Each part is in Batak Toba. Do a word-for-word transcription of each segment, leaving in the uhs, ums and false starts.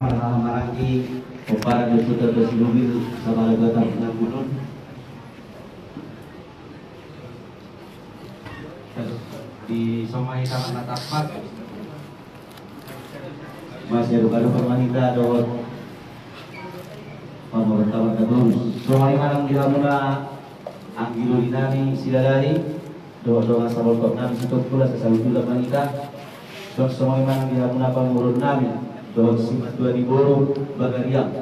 Marhaha maranggi, pomparan do suta do silubil, sabala gata na bulun. Di songon i tangan na tampak. Masih ada pada permanita dohot pamoronta-moronta tulus. Songon i manang di hamuna anggi doli nami Silalari dohot dongan saboltok nami Sitompul asa saluhutna manita. Songon i manang di hamuna pamoruon nami dohot simatua ni boru Bagariang.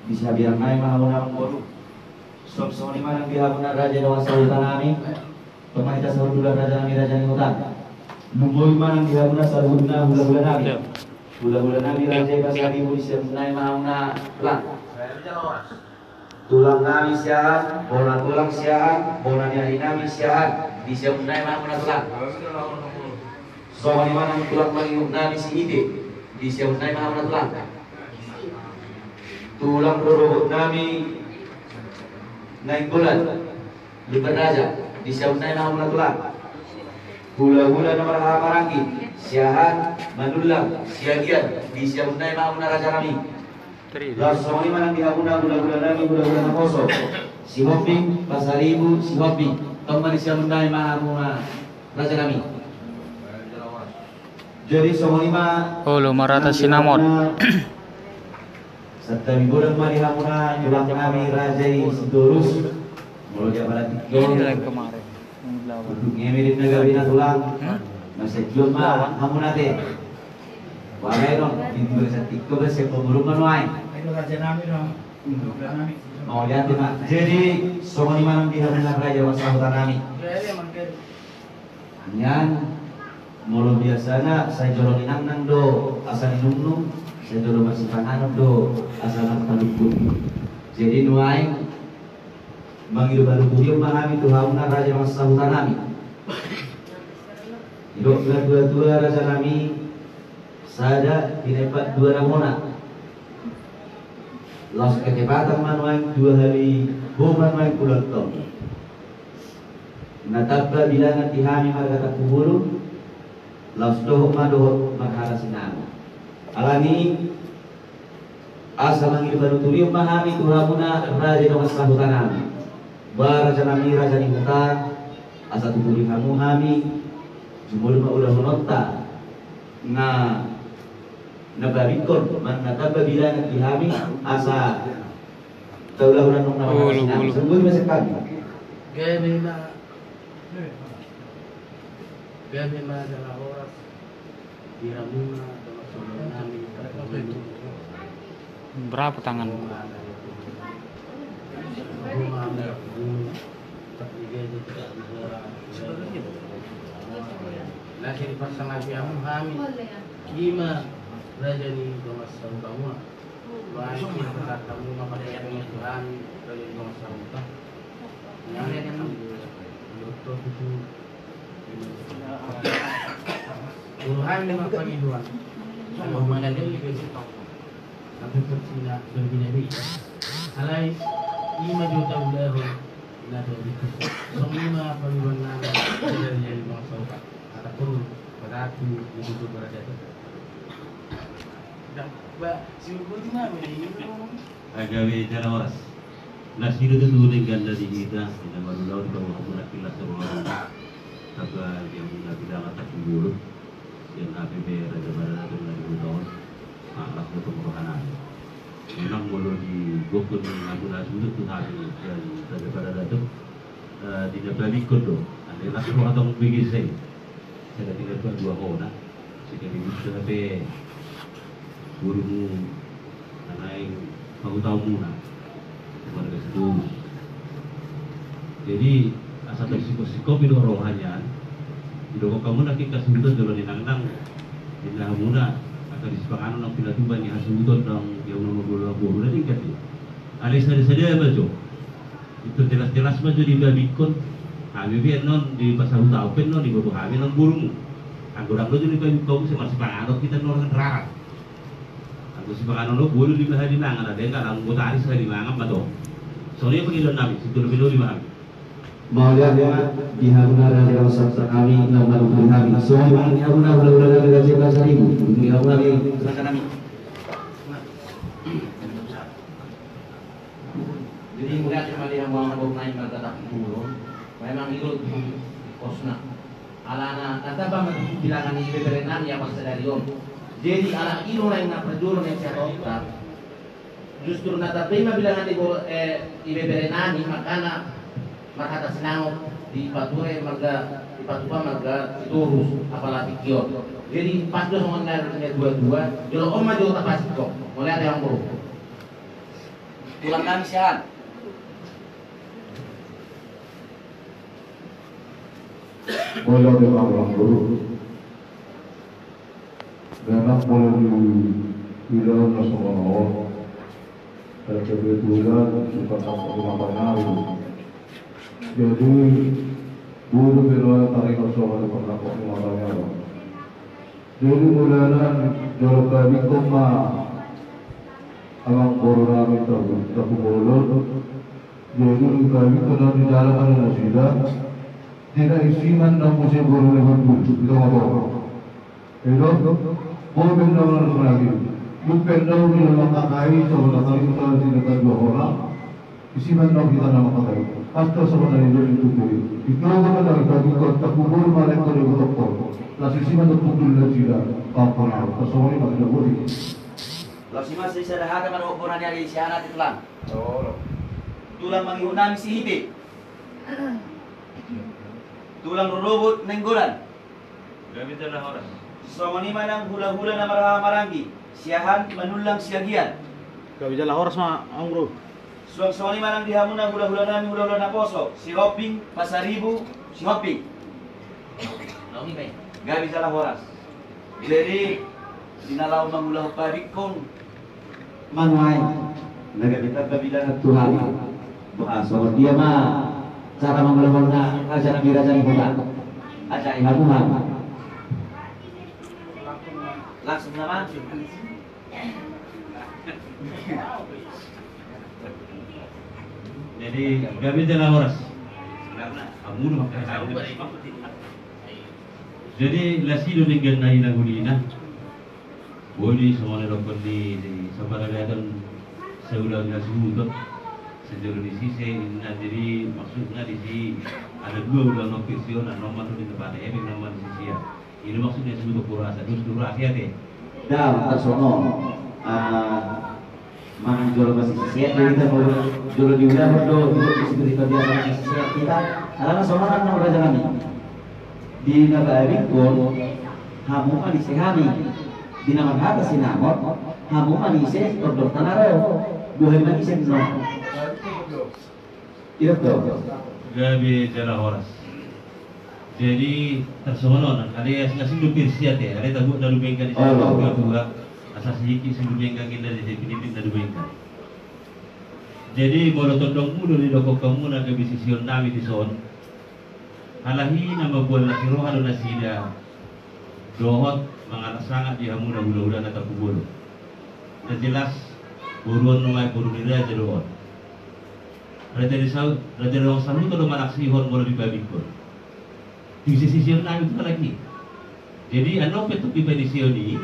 Di sihabirang nami ma hamuna boru. Songon i manang di hamuna raja dongan sahuta nami. Pemaita sahundulan raja nami raja ni huta. Lumobi manang di hamuna saluhutna hulahula nami. Hulahula nami raja i Pasaribu di siamun nai ma hamuna tulang. Tulang nami Siahaan, bona tulang Siahaan, bona ni ari nami Siahaan, di siamun nai ma hamuna tulang. Songon i manang tulang mangihup nami Sihite, di siamun nai ma hamuna tulang. Tulang rorobot nami Nainggolan, Lumban Raja, di siamun nai ma hamuna tulang. Hulahula na marhaha maranggi, Siahaan, Manullang, Siagian, di siamun nai ma hamuna raja nami. Laos songon i manang di hamuna hulahula nami hulahula naposo. Sihombing, Pasaribu, Sihombing. Tong ma di siamun nai ma hamuna raja nami. Jadi songon i ma. Olo, marata sinamot. Santabi godang ma di hamuna tulang nami raja i Sitorus. Molo di apala tingki on. Ini lagi kemarin. Untuk ngemi di na gabe na tulang. Masa jual ma hamuna te. Wala i dong, di dua satu tiga belas ya pemurung kan wain. Mauliate ma. Jadi songon i manang di hamuna raja dongan sahuta nami. Nian, molo biasana sai jolo ninangnang do asa ninungnung, sai jolo marsipanganon do asa marpalumbuk. Jadi nuaeng mangido panuturion ma hami tu hamuna raja dongan sahuta nami. Didok na tua-tua raja nami, sada pinaimpat dua na bona. Laos ketepatan ma nuaeng dua hali ho ma nuaeng hulahula on. Na tamba bilangan di hami marga Tampubolon, laos dohot ma dohot marhaha sinamot. Alani asa mangido panuturion ma hami tu hamuna raja dongan sahuta nami. Ba raja nami raja ni huta, asa tuturi hamu hami, jumolo ma ulahononta na na babingkon, manang na tamba bilangan di hami, asa taulahon annon na marhaha sinamot. Sungguh di masa kami. Gabe ma, gabe ma jala horas di hamuna dongan sahuta nami. Berapa tangan? Langsung dipasang api amu hami. Ima raja ni dongan sahuta muna. Baik, kita tamu ma pakai yang Tuhan, raja ni dongan sahuta. Yang doktor itu. Uruhan lima pagi dua. Sama mengalami besok. Tapi persina berbeda-beda. Alai ima juta udah. Nah, jadi songon i ma pangidoan nami dari jadi dongan sahuta. Kata pun pada aku itu berada tu. Ba, si Ugo di mana ini? Gabe jala horas. Nasida tutu denggan dari hita, di na marulaon di bawah muna kilas sama. Tamba di hamuna bilangan Tampubolon. Sian H P B Raja Baradaton na di huta on. Las do tong roha nami. Memang molo di gokhon ni hamuna suhut tu hami sian Raja Baradaton, di na babingkon do. Ane las roha tong bege sai. Sada di na dua hona. Sekaligus hape gurumu na naeng pahutaonmuna. Marga Sitorus. Jadi asa tarsingkop-singkop i do roha nian. Didok hamuna ke hasuhuton jolo ninangnang. Di na hamuna angka di sipanganon nang pinatupa ni hasuhuton nang di hamuna boru na boru na tingkat i. Alai sada-sada ma jo. Itu jelas-jelas ma jo di babingkon. Hami pe annon di pasahutaon pe annon di boru hami annon borumu. Anggo dang do jo di babingkon sai marsipanganon hita annon rarat. Anggo sipanganon on bolu di baha di mangan ada yang kalang botari sahali mangan ma to. Songon i pangidoan nami, sintulo pilo lima hami. Mauliate ma di hamuna raja dongan sahuta nami, na manuturi hami. Songon i ma di hamuna hulahula nami raja Pasaribu, di hamuna nami raja nami. Jadi, mauliate ma di hamu amang boru nami marga Tampubolon. Memang i do kosna. Alana na tamba ma bilangan ni ibebere nami apala sadari on. Jadi, ala i do naeng na parjolo naeng sihatonta. Justru na tamba i ma bilangan ni bo-, eh, ibebere nami, makana marhata sinamot dipatupa marga, dipatupa marga Sitorus, apala tingki on. Jadi, pas do songon na nidok ni natuatua, jolo on ma jo tapasingkop. Mauliate amang boru. Tulang nami sian. Mauliate ma amang boru. Memang molo di ulaon na songon on, kebetulan suka tak rumah pangaru. Jadi, buru bela tarima songon rumah pangaru. Jadi, mulana jolo pabingkon ma amang boru nami Tampubolon. Jadi, pabingkon na di dalam ada nasida. Tidak isi mandang muse boru ni Bambu, di tonga-tonga. Elo, bo benda mana lagi. Lu benda uli na mangkatai, coba datang kita di dekat dua orang. Isi mandang kita na mangkatai. Pasti sama dari dia itu diri. Itu apa dari tadi kau tak kubur, malah kau dia betul. Lah isi mandang betul dan tidak. Apa nak? Tersoalnya masih ada boleh. Laos i ma sada hata ma dohot bona ni ari siahaan ate tulang. Tulang mangihut nami Sihite. Tulang rorobot Nainggolan. Gabe jala horas. Songon i ma nang hulahula na marhahamaranggi, siahaan Manullang Siagian. Gabe jala horas ma amang boru. Suang songon i ma nang di hamuna hulahula nami hulahula naposo, Sihombing, Pasaribu, Sihombing. Gabe jala horas. Jadi, di na laho mangulahon pabingkon ma nuaeng, na gabe tamba bilangan tu hami. Bah, songon dia ma cara mangulahonna, raja nami, raja ni huta. Aja i hamu hamu. Langsung nama. Jadi, gabe jala horas. Jadi, las i do denggan na hinaholina. Boi songon na didokkon ni, ni Saparagaton, saulaon na suhuton, sajolo ni sise, inna. Jadi, maksudna disi ada dua ulaon on, versi on, annon ma tu di tempat, eh, inna ma di sise. I do maksudna disebut hurasa, justru hurasa ate. Dang, tarsongon. Ah, manang jolo masisiseat do hita, molo jolo diulahon do, disebut hita biasa masisiseat hita. Alana songon on, raja nami. Di na baen ingkon, hamu manise hami. Di na marhata sinamot, hamu manise tondong tano ro. Boha i manise annon. Ido do. Gabe jala horas. Jadi, tarsongon on, angka dia asing-asing do versi ate, ada tabuat na dumenggan di sana, tua-tua, asa sihiki sing dumenggan inna di pinipit na dumenggan. Jadi, molo tondongmu do didokkon hamuna gabe siseon nami dison, halani na mamboan las ni roha do nasida. Dohot mangalap sangap di hamuna hulahula na Tampubolon. Na jelas, boru on nuaeng boru ni raja do on. Raja ni sau-, raja ni dongan sahuta do manaksihon molo dipabingkon. Tu ise siseon nami tu halani. Jadi, annon pe tung dipaniseon i,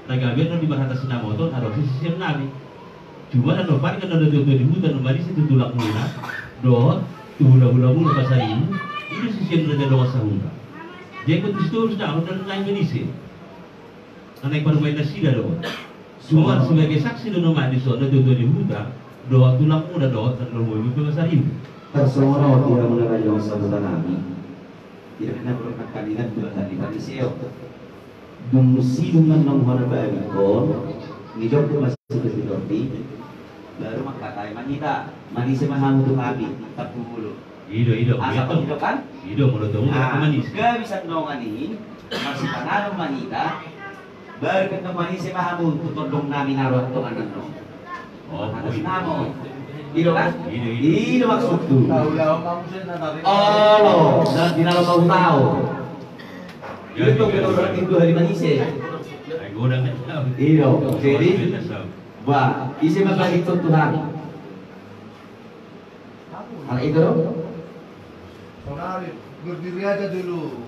na gabe annon di marhata sinamoton, adong siseon nami. Cuma na paling annon na tua-tua di huta na manise tu tulangmuna dohot tu hulahulamuna Pasaribu, i do siseon raja dongan sahuta. Jadi, anggo tu Sitorus na, annon na naeng manise. Na naeng parumaen nasida do. Cuma sebagai saksi do nuaeng dison na tua-tua di huta dohot tulangmuna dohot na lomo i tu Pasaribu. Tarsongon on di hamuna raja dongan sahuta nami. Tidak pernah berkat kami ingat Tuhan di paniseo. Dung sidung nang nang hona babi kon, nidok tu masih betul di, baru mangkatai ma hita, manise ma hamu tu hami, Tampubolon. Ido, ido, asa ido. Pun ido kan? Ido, molo tong, ah, manise. Gabe sandongan i, masih panganon ma hita, baru kan manise ma hamu tu tondong nami na roa tongan nang. Oh, atas nama. Ido kan? Ido, ido. Ido maksudku. Olo, dan di dalam bau tahu. Ido tuh kita berarti dua hari manise. Ido, jadi, bah, ise ma bagi tuh Tuhan. Hal itu loh. Saudari, berdiri aja dulu.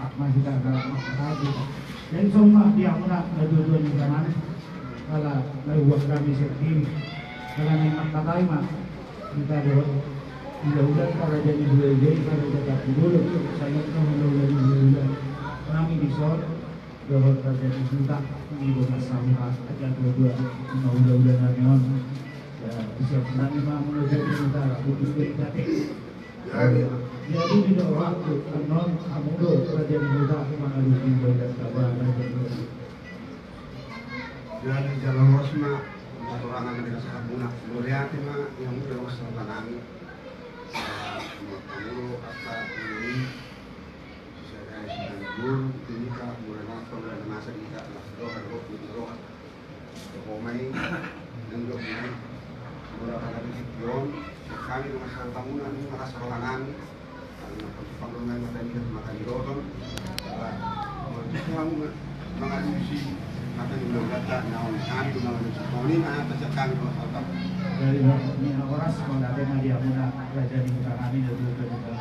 Hak ma hita na mangkatai. Jadi songon i ma di hamuna na dua-dua ni hita nami. Ala na hubuat hami sian hami. Ala na i mangkatai ma hita dohot hulahula, raja ni hulahula, raja Tampubolon. Sai na hulahula ni hulahula nami dison dohot raja ni huta, ni dongan sahuta, raja dua-dua, na hulahula nami on. Ya, siap nami ma molo jadi huta, hutu jadi. Jadi, jadi di waktu annon hamu do raja ni huta mangalusi bagas taba raja ni huta. Jadi jala horas ma, matorangan na dikasih hamuna. Mauliate ma, yang udah horas tangan. Hamu do, asa ini, saya dari sini dulu, ini kak, mulai nonton, mulai masa di kak, las doa, doa, doa. Homai, nang dok nang, mula pada di Sion, kami dengan sahabat muna, ini merasa rohangan, karena pertempatan dengan mata ini, mata di roton, kalau kamu mengalusi, mata di belakang, nah, kami mengalusi, kami, nah, tercekam, kalau sahabat. Jadi, ini horas, kalau ada yang dia muna, raja di huta nami, dan juga, juga.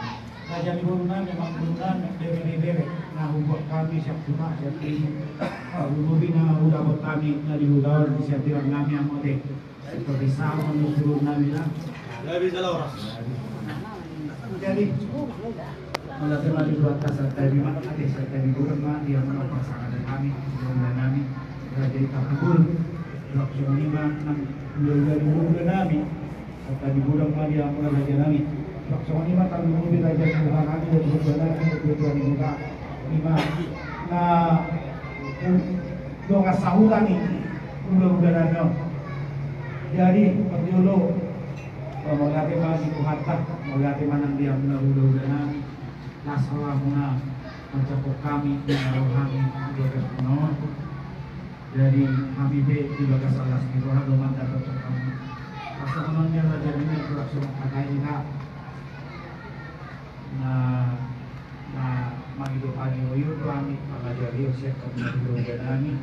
Raja ni boru nami, amang boru nami, bere ni bere, na hubuat hami sian hami, sian hami. Parlumobi na hudapot hami na di huta on, sian tulang nami, amang boru. Seperti sama ni boru nami na. Jadi, mauliate ma di Tuhanta, santabi ma, ate, santabi godang ma di hamuna pasangan nami, di hamuna nami, raja i Tampubolon. Langsung ni ma nang hulahula ni hulahula nami. Santabi godang ma di hamuna raja nami. Songon i ma tarlumobi raja ni huta nami, raja ni huta nami, raja ni huta nami. Ima na dongan sahuta ni hulahula nami on. Jadi, parjolo, mauliate ma di Tuhanta, mauliate ma nang di hamuna hulahula nami. Las rohamuna. Mancakup hami, na ro hami di bagas on. Jadi hami pe di bagas las ni roha do mandapothon hami. Asa songon on ma raja ni na langsung atai na na mangido pangidoan do hami, pangajarion sian hami na di roha nami.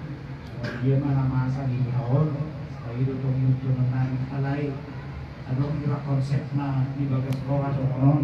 Songon dia ma na masa di hita on, songon i do tong ihuthon nami alai adong do konsepna di bagas roha songon on.